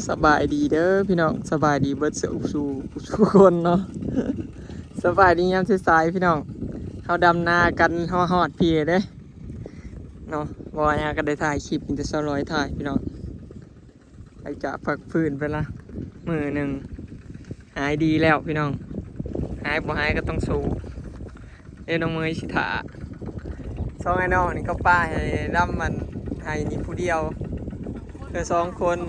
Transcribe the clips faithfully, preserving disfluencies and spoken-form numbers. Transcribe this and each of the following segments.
สบายดีเด้อพี่น้อง สบายดีเบิดสู่สู่สู่คนเนาะ สบายดียามสายๆพี่น้อง เฮาดำนากัน เฮาฮอดพี้เด้เนาะ บ่ว่าหยังก็ได้ถ่ายคลิป มีแต่สาวลอยถ่ายพี่น้อง หลังจากพักฟื้นไปละมื้อหนึ่ง หายดีแล้วพี่น้อง หายบ่หายก็ต้องสู้ เอ้ย น้องเมยสิถ่า สองไอ้น้องนี่ก็ป้าให้ดำมันให้นี่ผู้เดียว เธอสองคน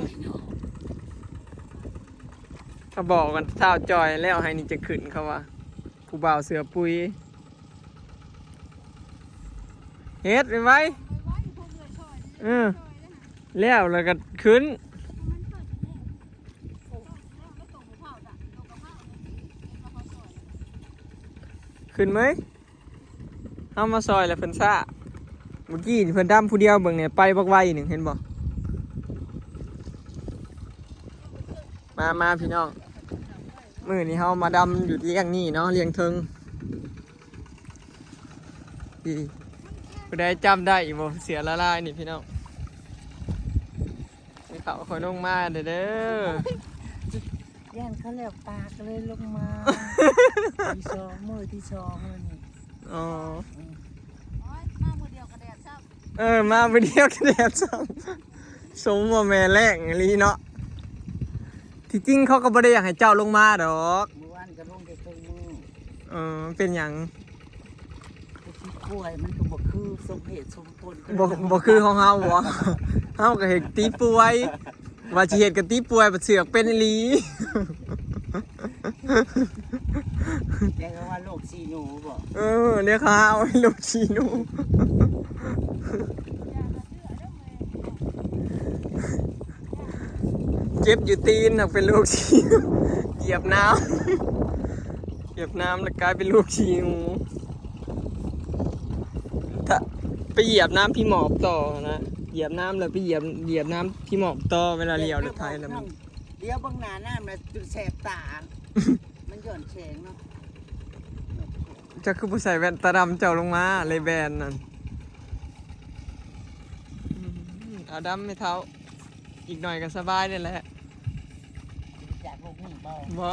เขาบอกกันเท้าจอยแล้วให้นี่จะขึ้นเขาว่า ผู้บ่าวเสือปุย เฮ็ดไปไว้ เออ แล้วแล้วก็ขึ้น ขึ้นไหม เฮามาซอยแล้วเพิ่นซ่า เมื่อกี้นี่เพิ่นดำผู้เดียว เบิ่งเนี่ย ไปบักไวหนึ่ง เห็นบ่ มามาพี่น้อง มื้อนี้เฮามาดำอยู่เลี้ยงนี่เนาะ เลี้ยงเทิง พี่ ผู้ใดจำได้อีกบ่ เสือละลายนี่พี่น้อง มีเขาคอยลงมาเด้อเด้อ ย่านเขาแล้วปากเลยลงมา ที่สองมื้อที่สองมื้อนี่ อ๋อ อืม โอ้ยมามือเดียวกระแดดซ้ำ เออ มามื้อเดียวกันแดดซ้ำ สมว่าแม่แรงอีหลีเนาะ ที่จริงเขาก็บ่ได้อยากให้เจ้าลงมาดอก มื้อวานก็ลงแต่เทิงมื้อ เออ เป็นหยัง ผู้ที่ป่วยมันก็บ่คือสมเหตุสมผล บ่บ่คือของเฮาบ่ เฮาก็เฮ็ดติป่วย ว่าสิเฮ็ดก็ติป่วย บัดเสือกเป็นอีหลี แต่ก็ว่าโรคขี้หนูบ่ เออ เรียกเขาหาว่าเป็นโรคขี้หนู เจ็บอยู่ตีนน่ะ เป็นโรคขี้หนู เหยียบน้ำ เหยียบน้ำแล้วกลายเป็นโรคขี้หนู ถ้าไปเหยียบน้ำพี่หมอบต่อนะ เหยียบน้ำแล้วไปเหยียบ เหยียบน้ำพี่หมอบต่อ เวลาเลี้ยวรถไถแล้วมัน เดี๋ยวเบิ่งหน้าน้ำนะจนแสบตา มันหย่อนแสงเนาะ เจ้าคือผู้ใส่แว่นตาดำเจ้าลงมาเลยแบนนั่น อืม เอาดำไม่เท่า อีกหน่อยก็สบายนี่แหละ จากโรคนี้บ่ บ่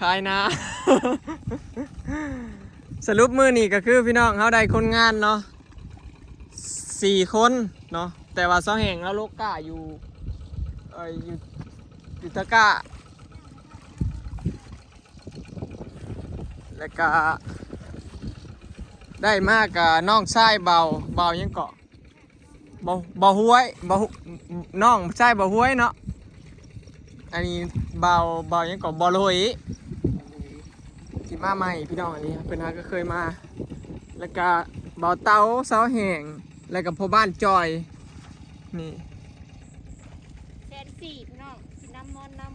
ขายนา สรุปมื้อนี้ก็คือพี่น้องเฮาได้คนงานเนาะ สี่คนเนาะ แต่ว่าสองแห่งแล้วโลกกาอยู่ เอ่อ อยู่ อยู่ตะกร้า แล้วก็ ได้มากกับน้องชายเบา เบายังเกาะ เบา เบาห้วย เบาห้- น้องชายเบาห้วยเนาะ อันนี้เบา เบายังเกาะ เบาโลย ที่มาใหม่พี่น้อง อันนี้เพิ่นหาก็เคยมา แล้วก็เบาเตาเสาแห่ง แล้วก็พ่อบ้านจอย นี่ แสนสี่พี่น้องกินน้ำนอนน้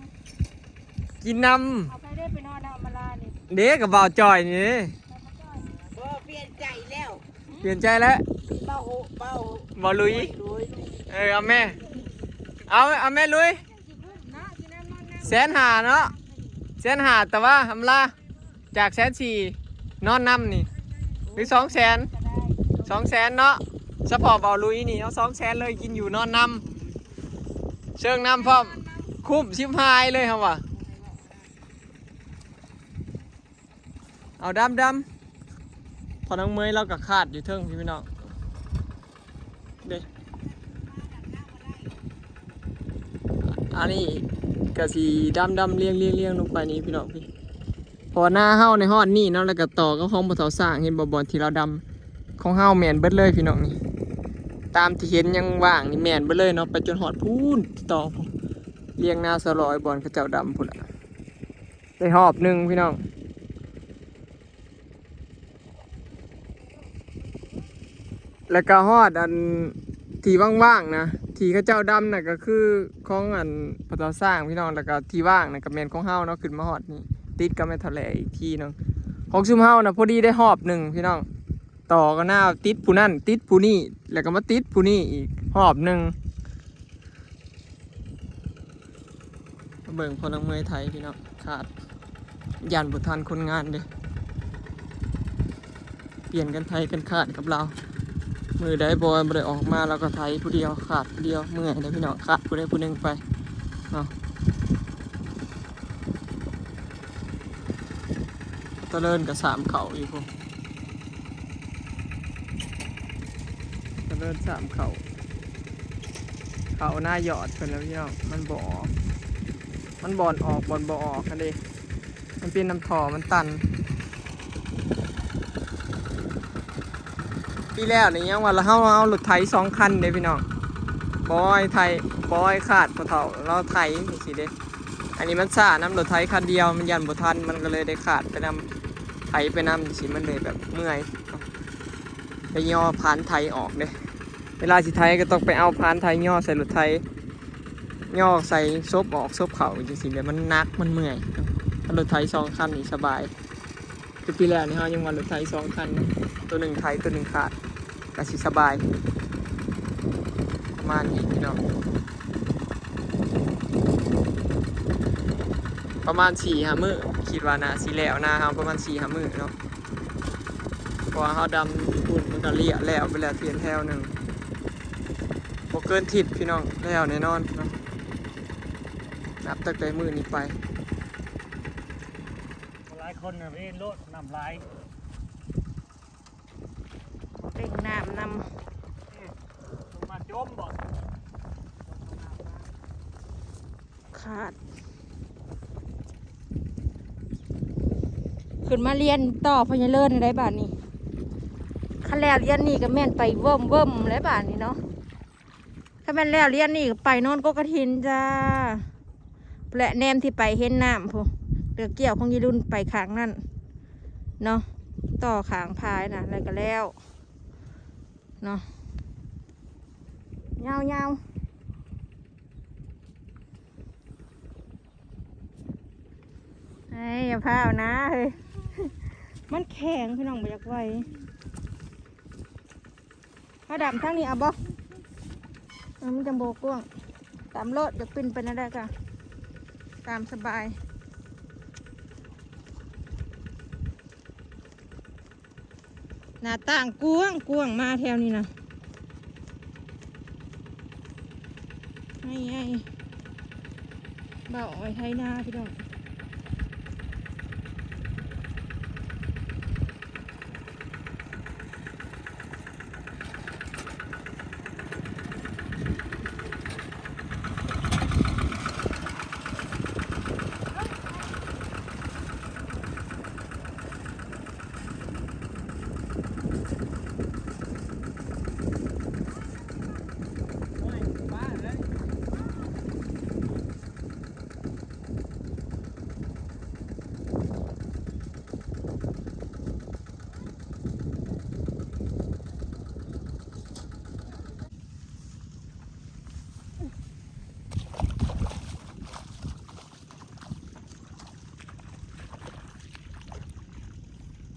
กินน้ ำเอาไปได้ไปนอนเอามาลานี่ ำเด้กับเบาจอยนี่ บ่เปลี่ยนใจแล้ว เปลี่ยนใจแล้ว เบาเบา เบาลุย ลุย เออ เอาแม่ เอา เอาแม่ลุย เนาะกินน้ำนอนน้ แสนห้าเนาะ แสนห้า แต่ว่าทำลา จากแสนสี่ นอนน้ำนี่ หรือสองแสน สองแสนเนาะ สปอร์ตเบาลุยนี่ เอาสองแสนเลย กินอยู่นอนน้ำ เชิงน้ำพร้อม คุ้มชิบหายเลยครับว่ะ เอาดำดำ พอน้องเมยเราก็ขาดอยู่เทิงพี่น้อง เด้ อันนี้ก็สีดำดำเรียงเรียงเรียงลงไปนี่พี่น้องพี่ พอหน้าเฮาในฮอดนี่เนาะ แล้วก็ต่อก็ของบ่เฒ่าสร้าง เห็นบ่ บ่อนที่เราดำ ของเฮาแม่นเบิดเลยพี่น้องนี่ ตามที่เห็นยังว่างนี่แม่นเบิดเลยเนาะ ไปจนฮอดพู้นต่อพู้น เรียงหน้าสลอยบ่อนเขาเจ้าดำพู้นละ ได้ฮอบหนึ่งพี่น้อง แล้วก็ฮอดอันที่ว่างๆนะ ที่เขาเจ้าดำน่ะก็คือของอันพระเจ้าสร้างพี่น้อง แล้วก็ที่ว่างน่ะก็แม่นของเฮาเนาะ ขึ้นมาฮอดนี่ ติดกับแม่ทะเลอีกทีหนึ่ง ของซุมเฮาน่ะพอดีได้ฮอบหนึ่งพี่น้อง ต่อก็หน้าติดผู้นั่นติดผู้นี่ แล้วก็มาติดผู้นี่อีกฮอบหนึ่ง เบิ่งพอน้องเมยไถพี่น้อง ขาด ย่านบ่ทันคนงานเด้ เปลี่ยนกันไถกันขาดกับเรา มือใดบ่ บ่ได้ออกมา เราก็ไถผู้เดียว ขาดผู้เดียว เมื่อยเด้อพี่น้อง ขาดผู้ใดผู้หนึ่งไป เนาะ ตะเลินกับสามเขาอีกพวก ตะเลินสามเขา เขาหน้ายอดเพิ่นแล้วพี่น้อง มันบ่ออก มันบ่อนออก บ่อนบ่ออกกันเด้ มันเป็นน้ำท่อ มันตัน ปีแล้วนี่ยังว่าเฮาเอารถไถสองคันเด้พี่น้อง บอยไถ บอยขาด พ่อเฒ่าเราไถจังซี้เด้ อันนี้มันซ่านำรถไถคันเดียว มันย่านบ่ทัน มันก็เลยได้ขาดไปนำ ไถไปนำจังซี้ มันเลยแบบเมื่อย ไปย่อพานไถออกเด้ เวลาสิไถก็ต้องไปเอาพานไถย่อใส่รถไถ ย่อใส่ซบออกซบเข้าจังซี้แหละ มันหนัก มันเมื่อย ถ้ารถไถสองคันนี่สบาย คือปีแล้วนี่เฮายังว่ารถไถสองคันเนาะ ตัวหนึ่งไถ ตัวหนึ่งขาด ก็สิสบาย ประมาณนี้พี่น้อง ประมาณสี่ห้ามื้อ คิดว่าน่าสิแล้วนาเฮาประมาณสี่ห้ามื้อเนาะ เพราะว่าเฮาดำอยู่พุ่นมันก็เลี้ยแล้วไปแล้วเทียนแถวหนึ่ง บ่เกินอาทิตย์พี่น้อง แล้วแน่นอนเนาะ นับตั้งแต่มื้อนี้ไป หลายคนน่ะเล่นโลดน้ำหลาย เล่นน้ำนำ อืม ลงมาจมบ่ ขาด ขึ้นมาเรียนต่อพญาเลิศได้บาดนี้ คันแล้วเรียนนี่ก็แม่นไปเวิ่มเวิ่มแล้วบาดนี้เนาะ คันแม่นแล้วเรียนนี่ก็ไปโน่นกกกระถินจ้า และแนมที่ไปเห็นน้ำพุ้น เรือเกี่ยวของยีรุ่นไปข้างนั่นเนาะ ต่อข้างพายนะ แล้วก็แล้วเนาะ ยาวๆ เฮ้ย อย่าพาเอานะเฮ้ย มันแข็งพี่น้อง บ่อยากไหว เอาดำทางนี้เอาบ่ เออ มันจังบ่กว้าง ตามโลด อยากปิ้นไปนั่นได้ก็ตามสบาย หน้าต่างกว้างกว้างมาแถวนี้นะ ไอ้ไอ้บ่าวอ้อยไถนาพี่น้อง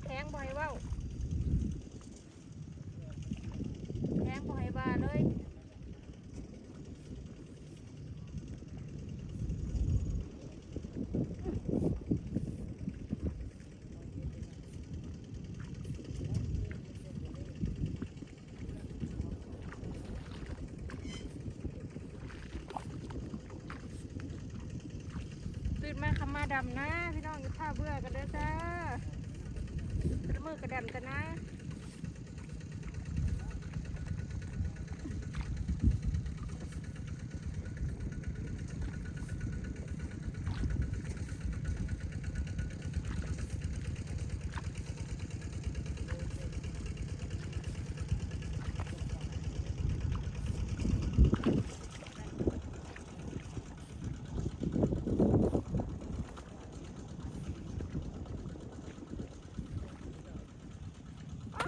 แพงบ่ให้เว้า แพงบ่ให้ว่าเลย ตื่นมาคำมาดำนะพี่น้อง อย่าพาเบื่อกันเด้อจ้า มือกระดำจ้ะนะ ไป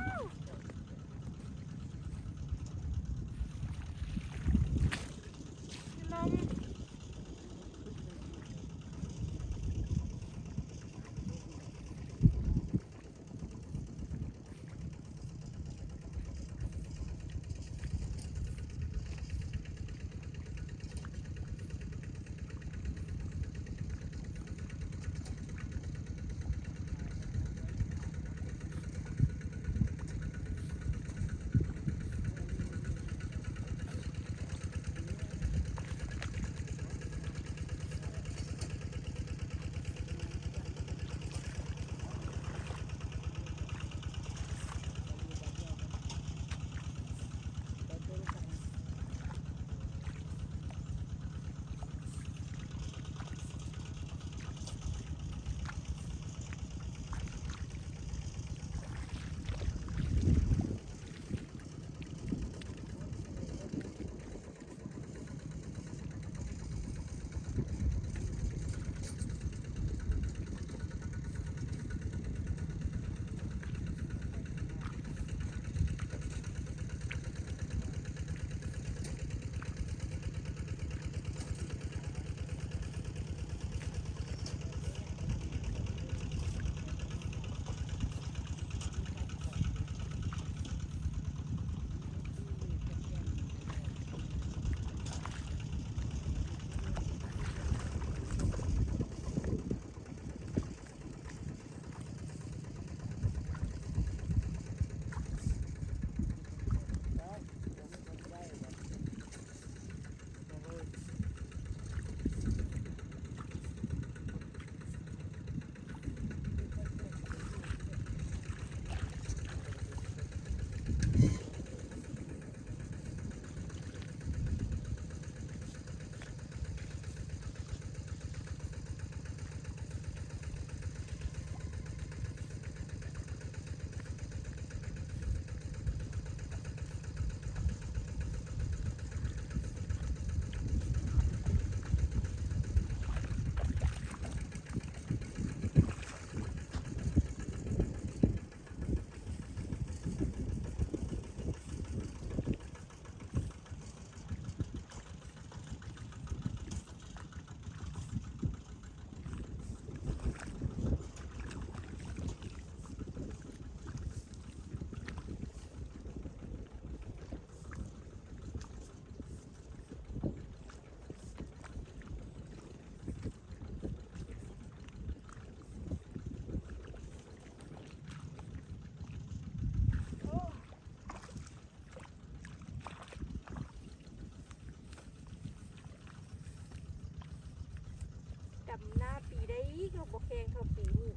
ดำนาปีใดก็บ่แข็งเท่าปีนี้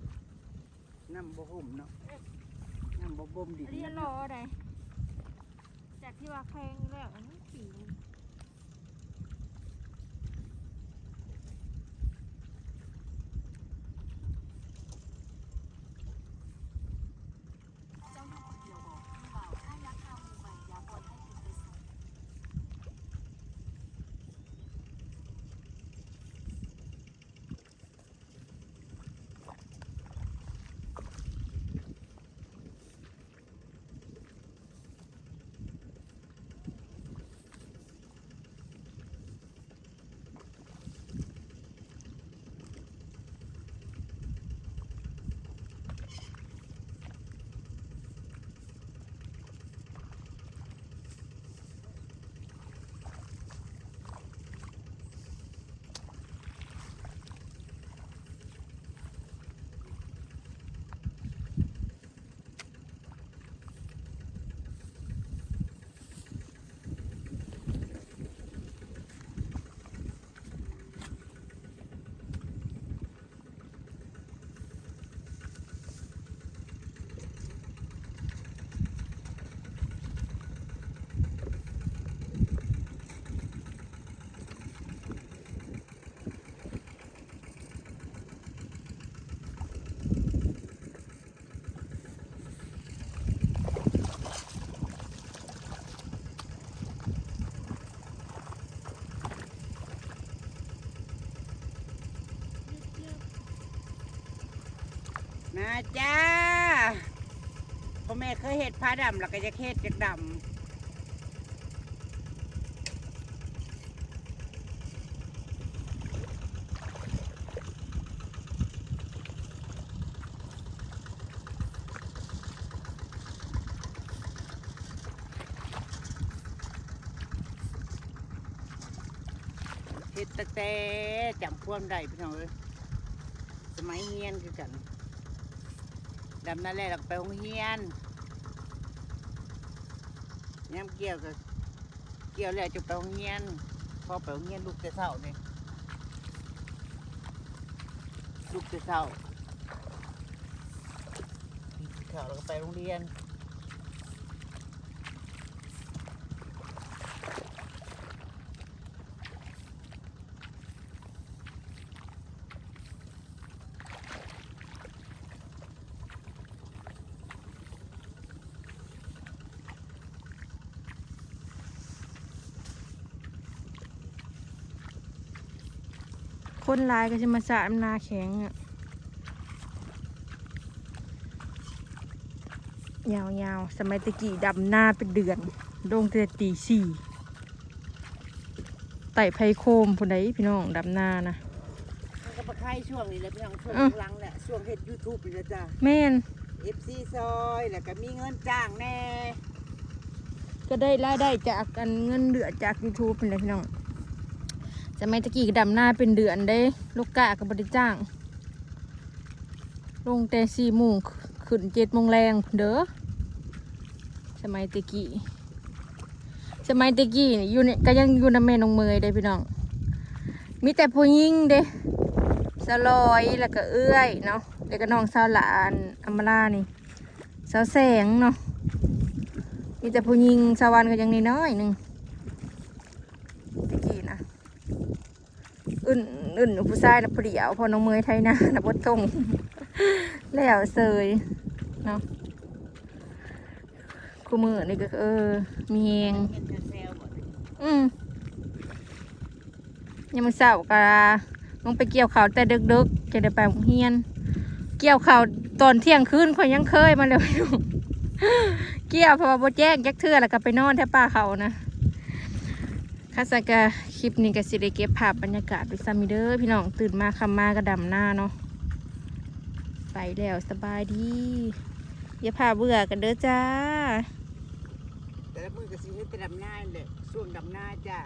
น้ำบ่ห่มเนาะ เอ๊ะ น้ำบ่บ่มดิน อันนี้รอได้ จากที่ว่าแข็งแล้วอันนี้ปีนี้ มาจ้า พ่อแม่เคยเฮ็ดผ้าดำแล้วก็จะเฮ็ดจักดำ เฮ็ดตั้งแต่จำความได้พี่น้องเอ้ย สมัยเรียนคือกัน ดำนาแลงแล้วก็ไปโรงเรียน ยามเกี่ยวก็เกี่ยวแล้วจะไปโรงเรียน พอไปโรงเรียนลุกแต่เช้านี่ ลุกแต่เช้า กินข้าวแล้วก็ไปโรงเรียน คนหลายก็สิมาสาดน้ำนาแข็งอะ ยาวๆ สมัยตะกี้ดำนาเป็นเดือน ลงแต่ตีสี่ ไต่ไผ่โคมพู้นใดพี่น้อง ดำนานะ มันก็บ่ไคช่วงนี้แหละพี่น้อง ช่วง เออ หลังๆแหละ ช่วงเฮ็ดยูทูบนี่แหละจ้ะ แม่น เอฟซีซอย แล้วก็มีเงินจ้างแหน่ ก็ได้รายได้จากอันเงินเดือนจากยูทูบนี่แหละพี่น้อง สมัยตะกี้ก็ดำนาเป็นเดือนเด้ ลูกกาก็บ่ได้จ้าง ลงแต่สี่โมง ขึ้นเจ็ดโมงแลงพู้นเด้อ สมัยตะกี้ สมัยตะกี้นี่อยู่นี่ก็ยังอยู่นำแม่น้องเมยเด้พี่น้อง มีแต่ผู้หญิงเด้ สาวลอย แล้วก็เอื้อยเนาะ แล้วก็น้องสาวหลานอำมาลานี่ สาวแสงเนาะ มีแต่ผู้หญิง สาววันก็ยังน้อยๆหนึ่ง ตะกี้นะ อึน อึนผู้ชายนะผู้เดียว พอน้องเมยไถนานะบ่ตรง แล้วเสยเนาะ คู่มื้อนี่ก็ เออ มีแฮง อืม ยามมื้อเช้าก็ลงไปเกี่ยวข้าวแต่ดึกๆ จะได้ไปโรงเรียน เกี่ยวข้าวตอนเที่ยงคืนข้อยยังเคยมาเลย เกี่ยวเพราะว่าบ่แจ้งจักเทื่อ แล้วก็ไปนอนแถวป่าเขานะ ค่ะ ซั่นก็คลิปนี้ก็สิได้เก็บภาพบรรยากาศไว้ส่ำนี้เด้อพี่น้อง ตื่นมาค่ำมาก็ดำนาเนาะ ไปแล้ว สบายดี อย่าพาเบื่อกันเด้อจ้า แต่ละมื้อก็สิเฮ็ดแต่ดำนาแหละ ช่วงดำนาจ้า